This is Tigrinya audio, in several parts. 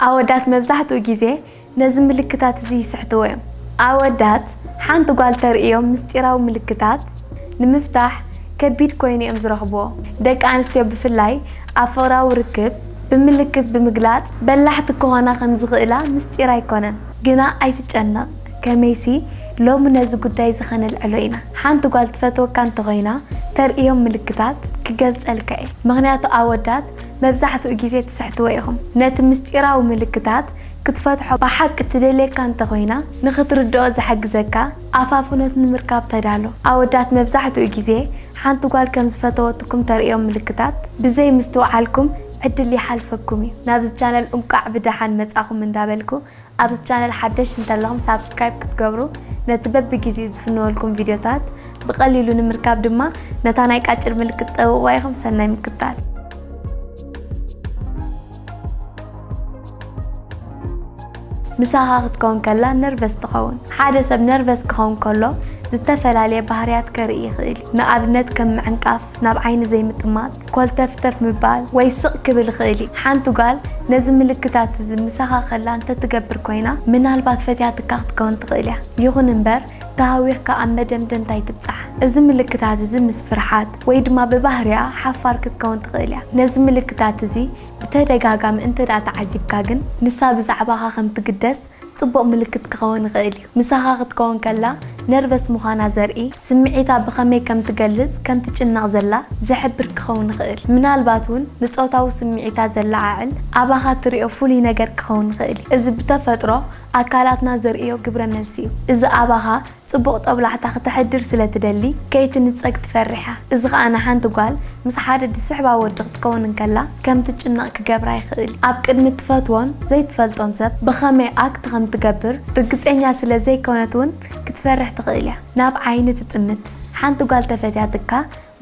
ኣወዳት መብዛሕትኡ ግዜ ነዚ ምልክታት እዚ ይስሕትዎ እዮም። ኣወዳት ሓንቲ ጓል ተርእዮም ምስጢራዊ ምልክታት ንምፍታሕ ከቢድ ኮይኑ እዮም ዝረኽብዎ። ደቂ ኣንስትዮ ብፍላይ ኣብ ፍቕራዊ ርክብ ብምልክት ብምግላጽ በላሕቲ ክኾና ከም ዝኽእላ ምስጢር ኣይኮነን። ግና ኣይትጨነቕ፣ ከመይሲ ሎሚ ነዚ ጉዳይ እዚ ኸነልዕሎ ኢና። ሓንቲ ጓል ትፈትወካ እንተኾይና ተርእዮም ምልክታት ክገልጸልካ እየ። ምኽንያቱ ኣወዳት መብዛሕትኡ ግዜ ትስሕትዎ ኢኹም። ነቲ ምስጢራዊ ምልክታት ክትፈትሖ ብሓቂ ትደልየካ እንተኾይና ንኽትርድኦ ዝሓግዘካ ኣፋፍኖት ንምርካብ ተዳሎ። ኣወዳት መብዛሕትኡ ግዜ ሓንቲ ጓል ከም ዝፈተወትኩም ተርእዮም ምልክታት ብዘይ ምስትውዓልኩም ዕድል ይሓልፈኩም እዩ። ናብዚ ቻነል እንቋዕ ብደሓን መጻኹም እንዳበልኩ ኣብዚ ቻነል ሓደሽ እንተለኹም ሳብስክራይብ ክትገብሩ ነቲ በብግዜኡ ዝፍነወልኩም ቪድዮታት ብቐሊሉ ንምርካብ ድማ ነታ ናይ ቃጭል ምልክት ጠውቑዋ ኢኹም። ሰናይ ምክትታል። ምሳኻ ክትከውን ከላ ነርቨስ ትኸውን። ሓደ ሰብ ነርቨስ ክኸውን ከሎ ዝተፈላለየ ባህርያት ከርኢ ይኽእል እዩ። ንኣብነት ከም ምዕንቃፍ፣ ናብ ዓይኒ ዘይምጥማት፣ ኮልተፍተፍ ምባል ወይ ስቕ ክብል ይኽእል እዩ። ሓንቲ ጓል ነዚ ምልክታት እዚ ምሳኻ ከላ እንተትገብር ኮይና ምናልባት ፈትያትካ ክትከውን ትኽእል እያ። ይኹን እምበር ተሃዊኽካ ኣብ መደምደምታ ኣይትብጻሕ። እዚ ምልክታት እዚ ምስ ፍርሓት ወይ ድማ ብባህርያ ሓፋር ክትከውን ትኽእል እያ። ነዚ ምልክታት እዚ ብተደጋጋሚ እንተ ደኣ ተዓዚብካ ግን ንሳ ብዛዕባኻ ከም ትግደስ ጽቡቕ ምልክት ክኸውን ይኽእል እዩ። ምሳኻ ክትከውን ከላ ነርቨስ ምዃና ዘርኢ ስምዒታ ብኸመይ ከም ትገልጽ ከም ትጭነቕ ዘላ ዝሕብር ክኸውን ይኽእል። ምናልባት እውን ንጾታዊ ስምዒታ ዘለዓዕል ኣባኻ ትርእዮ ፍሉይ ነገር ክኸውን ይኽእል እዩ። እዚ ብተፈጥሮ ኣካላትና ዘርእዮ ግብረ መልሲ እዩ። እዚ ኣባኻ ጽቡቕ ጦብላሕታ ክተሕድር ስለ ትደሊ ከይትንጸግ ትፈርሕ እያ። እዚ ኸኣ ንሓንቲ ጓል ምስ ሓደ ድስሕባ ወዲ ክትከውን እንከላ ከም ትጭነቕ ክገብራ ይኽእል። ኣብ ቅድሚ ትፈትዎን ዘይትፈልጦን ሰብ ብኸመይ ኣክት ከም ትገብር ርግጸኛ ስለ ዘይኮነት እውን ክትፈርሕ ትኽእል እያ። ናብ ዓይኒ ትጥምት። ሓንቲ ጓል ተፈትያትካ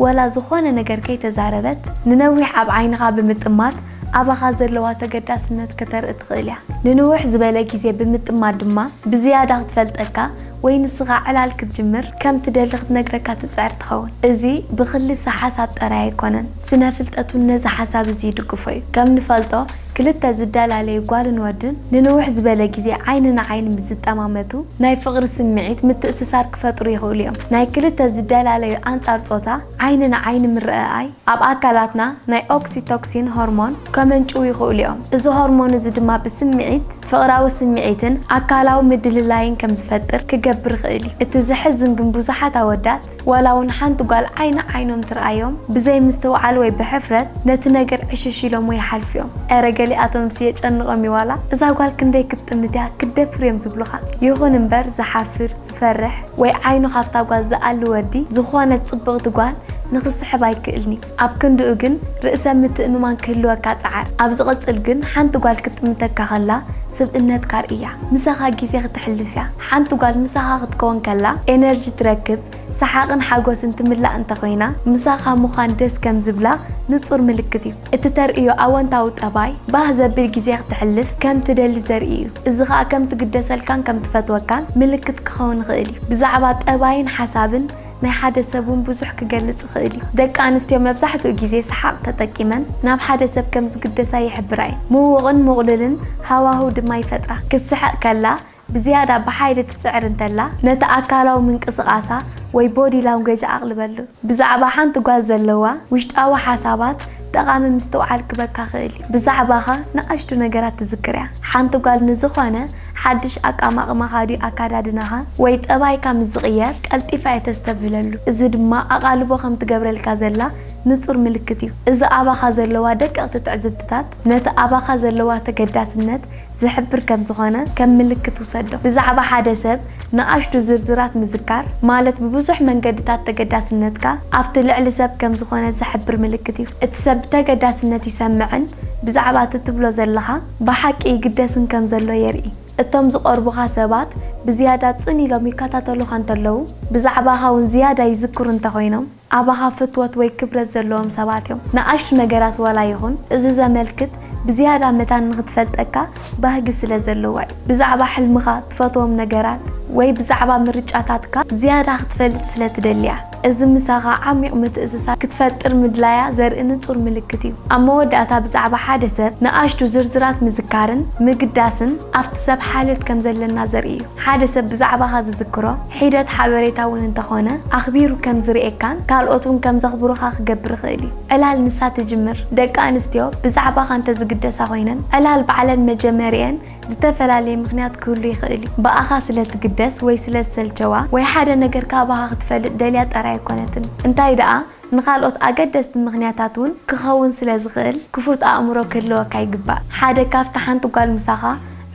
ወላ ዝኾነ ነገር ከይተዛረበት ንነዊሕ ኣብ ዓይንኻ ብምጥማት ኣባኻ ዘለዋ ተገዳስነት ከተርኢ ትኽእል እያ። ንንውሕ ዝበለ ግዜ ብምጥማት ድማ ብዝያዳ ክትፈልጠካ ወይ ንስኻ ዕላል ክትጅምር ከም ትደሊ ክትነግረካ ትጽዕር ትኸውን። እዚ ብኽልሰ ሓሳብ ጥራይ ኣይኮነን፣ ስነ ፍልጠት እውን ነዚ ሓሳብ እዚ ይድግፎ እዩ። ከም ንፈልጦ ክልተ ዝደላለዩ ጓልን ወድን ንንውሕ ዝበለ ግዜ ዓይኒ ንዓይኒ ምስ ዝጠማመቱ ናይ ፍቕሪ ስምዒት ምትእስሳር ክፈጥሩ ይኽእሉ እዮም። ናይ ክልተ ዝደላለዩ ኣንጻር ጾታ ዓይኒ ንዓይኒ ምርኣኣይ ኣብ ኣካላትና ናይ ኦክሲቶክሲን ሆርሞን ከመንጭዉ ይኽእሉ እዮም። እዚ ሆርሞን እዚ ድማ ብስምዒት ፍቕራዊ ስምዒትን ኣካላዊ ምድልላይን ከም ዝፈጥር ክገብር ይኽእል እዩ። እቲ ዘሕዝን ግን ብዙሓት ኣወዳት ዋላ እውን ሓንቲ ጓል ዓይኒ ዓይኖም ትርኣዮም ብዘይ ምስትውዓል ወይ ብሕፍረት ነቲ ነገር ዕሽሽ ኢሎምዎ ይሓልፉ እዮም። ኤረ ገሊኣቶምስ የጨንቖም እዩ ዋላ እዛ ጓል ክንደይ ክትጥምት እያ ክትደፍር እዮም ዝብሉኻ። ይኹን እምበር ዝሓፍር ዝፈርሕ ወይ ዓይኑ ካብታ ጓል ዝኣሊ ወዲ ዝኾነት ጽብቕቲ ጓል ንኽስሕብ ኣይክእልን እዩ። ኣብ ክንድኡ ግን ርእሰ ምትእምማን ክህልወካ ጸዓር። ኣብ ዝቕጽል ግን ሓንቲ ጓል ክትጥምተካ ከላ ስብእነትካ ርእያ። ምሳኻ ግዜ ክተሕልፍ እያ። ሓንቲ ጓል ምሳኻ ክትከውን ከላ ኤነርጂ ትረክብ፣ ሰሓቕን ሓጎስን ትምላእ እንተኾይና ምሳኻ ምዃን ደስ ከም ዝብላ ንጹር ምልክት እዩ። እቲ ተርእዮ ኣወንታዊ ጠባይ ባህ ዘብል ግዜ ክተሕልፍ ከም ትደሊ ዘርኢ እዩ። እዚ ኸኣ ከም ትግደሰልካን ከም ትፈትወካን ምልክት ክኸውን ይኽእል እዩ። ብዛዕባ ጠባይን ሓሳብን ናይ ሓደ ሰብ እውን ብዙሕ ክገልጽ ይኽእል እዩ። ደቂ ኣንስትዮ መብዛሕትኡ ግዜ ሰሓቕ ተጠቂመን ናብ ሓደ ሰብ ከም ዝግደሳ ይሕብራ እየን። ምዉቕን ምቑሉልን ሃዋህው ድማ ይፈጥራ። ክትስሕቕ ከላ ብዝያዳ ብሓይሊ ትጽዕር እንተላ ነቲ ኣካላዊ ምንቅስቓሳ ወይ ቦዲ ላንጉጅ ኣቕልበሉ። ብዛዕባ ሓንቲ ጓል ዘለዋ ውሽጣዊ ሓሳባት ጠቓሚ ምስትውዓል ክበካ ክእል እዩ። ብዛዕባኻ ንኣሽቱ ነገራት ትዝክር እያ። ሓንቲ ጓል ንዝኾነ ሓድሽ ኣቃማቕማኻ ድዩ ኣካዳድናኻ ወይ ጠባይካ ምስ ዝቕየር ቀልጢፋ እየ ተስተብህለሉ። እዚ ድማ ኣቓልቦ ከም ትገብረልካ ዘላ ንጹር ምልክት እዩ። እዚ ኣባኻ ዘለዋ ደቀቕቲ ትዕዝብትታት ነቲ ኣባኻ ዘለዋ ተገዳስነት ዝሕብር ከም ዝኾነ ከም ምልክት ውሰዶ። ብዛዕባ ሓደ ሰብ ንኣሽቱ ዝርዝራት ምዝካር ማለት ብብዙሕ መንገድታት ተገዳስነትካ ኣብቲ ልዕሊ ሰብ ከም ዝኾነ ዝሕብር ምልክት እዩ። እቲ ሰብ ብተገዳስነት ይሰምዕን ብዛዕባ እቲ ትብሎ ዘለኻ ብሓቂ ይግደስን ከም ዘሎ የርኢ። እቶም ዝቐርቡኻ ሰባት ብዝያዳ ጽን ኢሎም ይከታተሉኻ እንተለዉ ብዛዕባኻ እውን ዝያዳ ይዝክሩ እንተኾይኖም ኣባኻ ፍትወት ወይ ክብረት ዘለዎም ሰባት እዮም። ንኣሽቱ ነገራት ዋላ ይኹን እዚ ዘመልክት ብዝያዳ መታን ንኽትፈልጠካ ባህጊ ስለ ዘለዋ እዩ። ብዛዕባ ሕልምኻ፣ ትፈትዎም ነገራት ወይ ብዛዕባ ምርጫታትካ ዝያዳ ክትፈልጥ ስለ ትደሊ እያ። እዚ ምሳኻ ዓሚቕ ምትእስሳር ክትፈጥር ምድላያ ዘርኢ ንጹር ምልክት እዩ። ኣብ መወዳእታ ብዛዕባ ሓደ ሰብ ንኣሽቱ ዝርዝራት ምዝካርን ምግዳስን ኣብቲ ሰብ ሓልዮት ከም ዘለና ዘርኢ እዩ። ሓደ ሰብ ብዛዕባኻ ዝዝክሮ ሒደት ሓበሬታ እውን እንተኾነ ኣኽቢሩ ከም ዝርእየካን ካልኦት እውን ከም ዘኽብሩኻ ክገብር ይኽእል እዩ። ዕላል ንሳ ትጅምር። ደቂ ኣንስትዮ ብዛዕባኻ እንተ ዝግደሳ ኮይነን ዕላል ባዕለን መጀመሪአን ዝተፈላለየ ምኽንያት ክህሉ ይኽእል እዩ። ብኣኻ ስለ ትግደስ ወይ ስለ ዝሰልቸዋ ወይ ሓደ ነገር ካባኻ ክትፈልጥ ደልያ ጥራይ ኣይኮነትን። እንታይ ደኣ ንኻልኦት ኣገደስቲ ምኽንያታት እውን ክኸውን ስለ ዝኽእል ክፉት ኣእምሮ ክህልወካ ይግባእ። ሓደ ካብቲ ሓንቲ ጓል ምሳኻ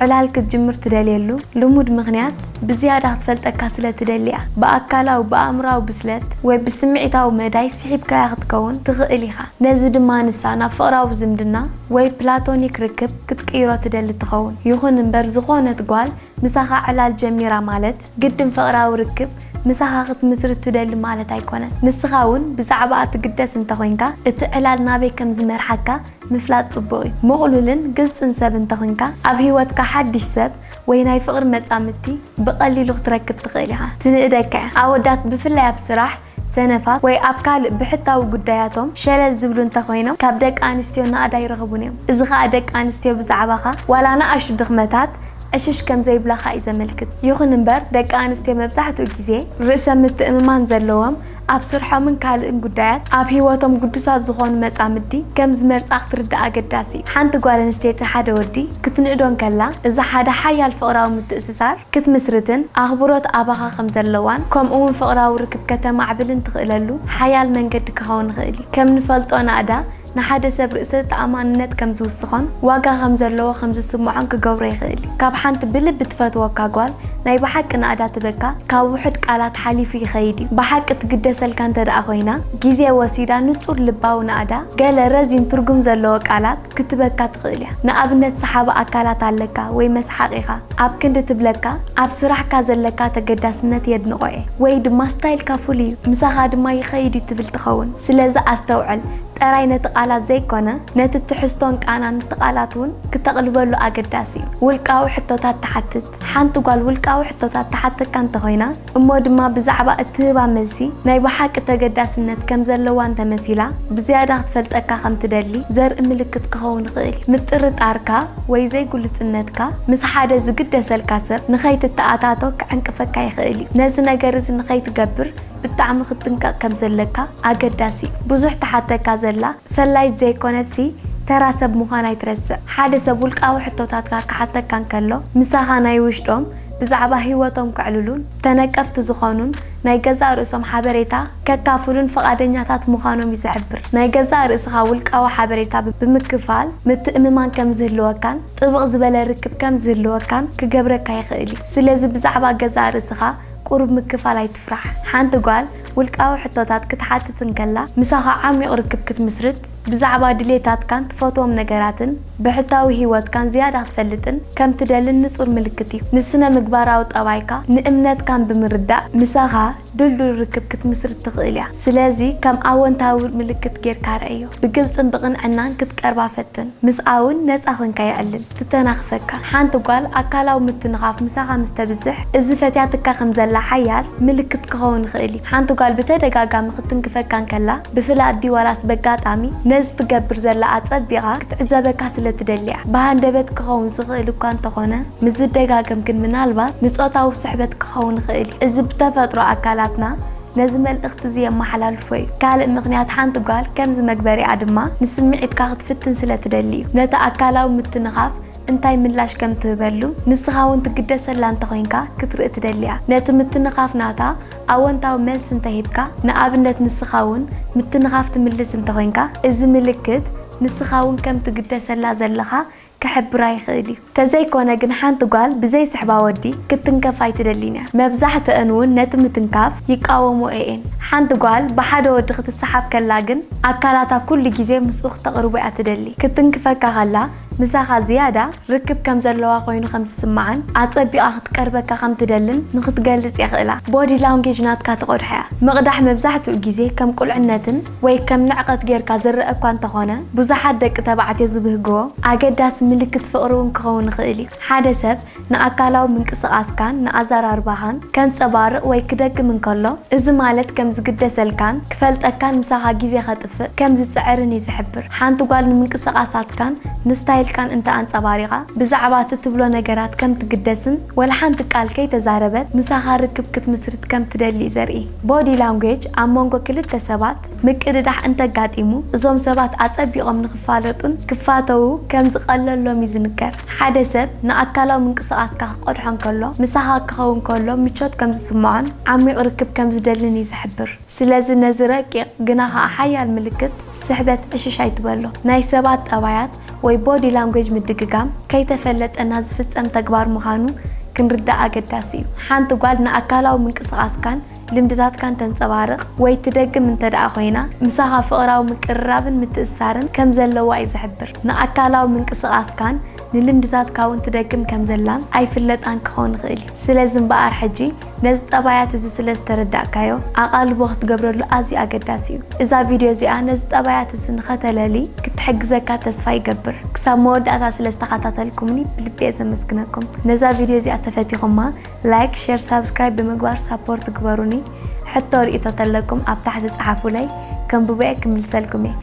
ዕላል ክትጅምር ትደልየሉ ልሙድ ምኽንያት ብዝያዳ ክትፈልጠካ ስለ ትደሊ እያ። ብኣካላዊ፣ ብኣእምራዊ ብስለት ወይ ብስምዒታዊ መዳይ ስሒብካያ ክትከውን ትኽእል ኢኻ። ነዚ ድማ ንሳ ናብ ፍቕራዊ ዝምድና ወይ ፕላቶኒክ ርክብ ክትቅይሮ ትደሊ ትኸውን። ይኹን እምበር ዝኾነት ጓል ምሳኻ ዕላል ጀሚራ ማለት ግድን ፍቕራዊ ርክብ ምሳኻ ክትምስርት ትደሊ ማለት ኣይኮነን። ንስኻ እውን ብዛዕባኣ ትግደስ እንተኾይንካ እቲ ዕላል ናበይ ከም ዝመርሓካ ምፍላጥ ጽቡቕ እዩ። ምቕሉልን ግልጽን ሰብ እንተኾይንካ ኣብ ህይወትካ ሓድሽ ሰብ ወይ ናይ ፍቕሪ መጻምድቲ ብቐሊሉ ክትረክብ ትኽእል ኢኻ። ትንእደካ እያ። ኣወዳት ብፍላይ ኣብ ስራሕ ሰነፋት ወይ ኣብ ካልእ ብሕታዊ ጉዳያቶም ሸለል ዝብሉ እንተኾይኖም ካብ ደቂ ኣንስትዮ ናእዳ ይረኽቡን እዮም። እዚ ኸኣ ደቂ ኣንስትዮ ብዛዕባኻ ዋላ ንኣሽቱ ድኽመታት ዕሽሽ ከም ዘይብላኻ እዩ ዘመልክት። ይኹን እምበር ደቂ ኣንስትዮ መብዛሕትኡ ግዜ ርእሰ ምትእምማን ዘለዎም ኣብ ስርሖምን ካልእን ጉዳያት ኣብ ህይወቶም ግዱሳት ዝኾኑ መጻምዲ ከም ዝመርጻ ክትርዳእ ኣገዳሲ እዩ። ሓንቲ ጓል ኣንስተይቲ ሓደ ወዲ ክትንእዶ እንከላ እዚ ሓደ ሓያል ፍቕራዊ ምትእስሳር ክትምስርትን ኣኽብሮት ኣባኻ ከም ዘለዋን ከምኡ እውን ፍቕራዊ ርክብ ከተማዕብልን ትኽእለሉ ሓያል መንገዲ ክኸውን ይኽእል እዩ። ከም ንፈልጦ ናእዳ ንሓደ ሰብ ርእሰ ተኣማንነት ከም ዝውስኾን ዋጋ ከም ዘለዎ ከም ዝስምዖን ክገብሮ ይኽእል እዩ። ካብ ሓንቲ ብልቢ ትፈትወካ ጓል ናይ ብሓቂ ናእዳ ትበካ ካብ ውሑድ ቃላት ሓሊፉ ይኸይድ እዩ። ብሓቂ ትግደሰልካ እንተ ደኣ ኮይና ግዜ ወሲዳ ንጹር ልባዊ ናእዳ ገለ ረዚን ትርጉም ዘለዎ ቃላት ክትበካ ትኽእል እያ። ንኣብነት ሰሓቢ ኣካላት ኣለካ ወይ መስሓቕ ኢኻ። ኣብ ክንዲ ትብለካ ኣብ ስራሕካ ዘለካ ተገዳስነት የድንቖ እየ ወይ ድማ ስታይልካ ፍሉይ እዩ ምሳኻ ድማ ይኸይድ እዩ ትብል ትኸውን። ስለዚ ኣስተውዕል። ጥራይ ነቲ ቃላት ዘይኮነ ነቲ ትሕዝቶን ቃናን እቲ ቃላት እውን ክተቕልበሉ ኣገዳሲ እዩ። ውልቃዊ ሕቶታት ትሓትት። ሓንቲ ጓል ውልቃዊ ሕቶታት ትሓተካ እንተኾይና እሞ ድማ ብዛዕባ እትህባ መልሲ ናይ ብሓቂ ተገዳስነት ከም ዘለዋ እንተመሲላ ብዝያዳ ክትፈልጠካ ከም ትደሊ ዘርኢ ምልክት ክኸውን ይኽእል እዩ። ምጥርጣርካ ወይ ዘይግሉጽነትካ ምስ ሓደ ዝግደሰልካ ሰብ ንኸይትተኣታቶ ክዕንቅፈካ ይኽእል እዩ። ነዚ ነገር እዚ ንኸይትገብር ብጣዕሚ ክትጥንቀቕ ከም ዘለካ ኣገዳሲ እዩ። ብዙሕ ትሓተካ ዘላ ሰላይት ዘይኮነትሲ ተራ ሰብ ምዃን ኣይትረስዕ። ሓደ ሰብ ውልቃዊ ሕቶታትካ ክሓተካ እንከሎ ምሳኻ ናይ ውሽጦም ብዛዕባ ህይወቶም ከዕልሉን ተነቀፍቲ ዝኾኑን ናይ ገዛእ ርእሶም ሓበሬታ ከካፍሉን ፍቓደኛታት ምዃኖም እዩ ዝሕብር። ናይ ገዛእ ርእስኻ ውልቃዊ ሓበሬታ ብምክፋል ምትእምማን ከም ዝህልወካን ጥብቕ ዝበለ ርክብ ከም ዝህልወካን ክገብረካ ይኽእል እዩ። ስለዚ ብዛዕባ ገዛእ ርእስኻ ቁሩብ ምክፋል ኣይትፍራሕ። ሓንቲ ጓል ውልቃዊ ሕቶታት ክትሓትት እንከላ ምሳኻ ዓሚቕ ርክብ ክትምስርት ብዛዕባ ድሌታትካን ትፈትዎም ነገራትን ብሕታዊ ህይወትካን ዝያዳ ክትፈልጥን ከም ትደልን ንጹር ምልክት እዩ። ንስነ ምግባራዊ ጠባይካ ንእምነትካን ብምርዳእ ምሳኻ ድልዱል ርክብ ክትምስርት ትኽእል እያ። ስለዚ ከም ኣወንታዊ ምልክት ጌርካ ርኣዮ። ብግልጽን ብቕንዕናን ክትቀርባ ፈትን። ምስኣ እውን ነጻ ኮንካ የዕልል። ትተናኽፈካ። ሓንቲ ጓል ኣካላዊ ምትንኻፍ ምሳኻ ምስ ተብዝሕ እዚ ፈትያትካ ከም ዘላ ሓያል ምልክት ክኸውን ይኽእል እዩ። ሓንቲ ጓል ብተደጋጋሚ ክትትንክፈካ እንከላ ብፍላጥ ድዩ ዋላስ በጋጣሚ ነዚ ትገብር ዘላ ኣጸቢቓ ክትዕዘበካ ስለ ትደሊ እያ። ብሃንደበት ክኸውን ዝኽእል እኳ እንተኾነ ምስ ዝደጋገም ግን ምናልባት ንጾታዊ ስሕበት ክኸውን ይኽእል እዩ። እዚ ብተፈጥሮ ኣካላትና ነዚ መልእኽቲ እዚ የመሓላልፎ እዩ። ካልእ ምኽንያት ሓንቲ ጓል ከምዚ መግበሪኣ ድማ ንስምዒትካ ክትፍትን ስለ ትደሊ እዩ። ነቲ ኣካላዊ ምትንኻፍ እንታይ ምላሽ ከም ትህበሉ ንስኻ እውን ትግደሰላ እንተኾይንካ ክትርኢ ትደሊ እያ። ነቲ ምትንኻፍ ናታ ኣወንታዊ መልሲ እንተሂብካ፣ ንኣብነት ንስኻ እውን ምትንኻፍ ትምልስ እንተኾይንካ እዚ ምልክት ንስኻ እውን ከም ትግደሰላ ዘለኻ ክሕብራ ይኽእል እዩ። ተዘይኮነ ግን ሓንቲ ጓል ብዘይስሕባ ወዲ ክትትንከፍ ኣይትደልን እያ። መብዛሕትአን እውን ነቲ ምትንካፍ ይቃወምኦ እየን። ሓንቲ ጓል ብሓደ ወዲ ክትሰሓብ ከላ ግን ኣካላታ ኩሉ ግዜ ምስኡ ክተቕርቦ እያ ትደሊ። ክትትንክፈካ ከላ ምሳኻ ዝያዳ ርክብ ከም ዘለዋ ኮይኑ ከም ዝስምዓን ኣጸቢቓ ክትቀርበካ ከም ትደልን ንኽትገልጽ የኽእላ። ቦዲ ላንጌጅ ናትካ ትቐድሖ እያ። ምቕዳሕ መብዛሕትኡ ግዜ ከም ቁልዕነትን ወይ ከም ንዕቐት ጌርካ ዝረአ እኳ እንተኾነ፣ ብዙሓት ደቂ ተባዕትዮ ዝብህግዎ ኣገዳሲ ምልክት ፍቕሪ እውን ክኸውን ይኽእል እዩ። ሓደ ሰብ ንኣካላዊ ምንቅስቓስካን ንኣዘራርባኻን ከንጸባርቕ ወይ ክደግም እንከሎ፣ እዚ ማለት ከም ዝግደሰልካን ክፈልጠካን ምሳኻ ግዜ ከጥፍእ ከም ዝጽዕርን እዩ ዝሕብር። ሓንቲ ጓል ንምንቅስቓሳትካን ንስታይልካን እንተ ኣንጸባሪቓ፣ ብዛዕባ እቲ ትብሎ ነገራት ከም ትግደስን ወላ ሓንቲ ቃል ከይተዛረበት ምሳኻ ርክብ ክትምስርት ከም ትደሊ እዩ ዘርኢ። ቦዲ ላንጉዌጅ ኣብ መንጎ ክልተ ሰባት ምቅድዳሕ እንተጋጢሙ፣ እዞም ሰባት ኣጸቢቖም ንኽፋለጡን ክፋተዉ ከም ዝቐለሎም እዩ ዝንገር። ሓደ ሰብ ንኣካላዊ ምንቅስቓስካ ክቐድሖ እንከሎ፣ ምሳኻ ክኸውን ከሎ ምቾት ከም ዝስምዖን ዓሚቕ ርክብ ከም ዝደልን እዩ ዝሕብር። ስለዚ ነዚ ረቂቕ ግና ኸኣ ሓያል ምልክት ስሕበት ዕሽሽ ኣይትበሎ። ናይ ሰባት ጠባያት ወይ ቦዲ ላንጉዌጅ ምድግጋም ከይተፈለጠና ዝፍጸም ተግባር ምዃኑ ክንርዳእ ኣገዳሲ እዩ። ሓንቲ ጓል ንኣካላዊ ምንቅስቓስካን ልምድታትካን ተንጸባርቕ ወይ ትደግም እንተ ደኣ ኮይና፣ ምሳኻ ፍቕራዊ ምቅርራብን ምትእስሳርን ከም ዘለዋ እዩ ዝሕብር። ንኣካላዊ ምንቅስቓስካን ንልምድታትካ እውን ትደግም ከም ዘላን ኣይፍለጣን ክኸውን ይኽእል እዩ። ስለዚ እምበኣር ሕጂ ነዚ ጠባያት እዚ ስለ ዝተረዳእካዮ፣ ኣቓልቦ ክትገብረሉ ኣዝዩ ኣገዳሲ እዩ። እዛ ቪድዮ እዚኣ ነዚ ጠባያት እዚ ንኸተለሊ ክትሕግዘካ ተስፋ ይገብር። ክሳብ መወዳእታ ስለ ዝተኸታተልኩምኒ ብልቢ እየ ዘመስግነኩም። ነዛ ቪድዮ እዚኣ ተፈቲኹማ፣ ላይክ፣ ሼር፣ ሳብስክራይብ ብምግባር ሳፖርት ግበሩኒ። ሕቶ ርእይቶ ተለኩም ኣብ ታሕቲ ጸሓፉለይ፣ ከንብቦ እየ ክምልሰልኩም እየ።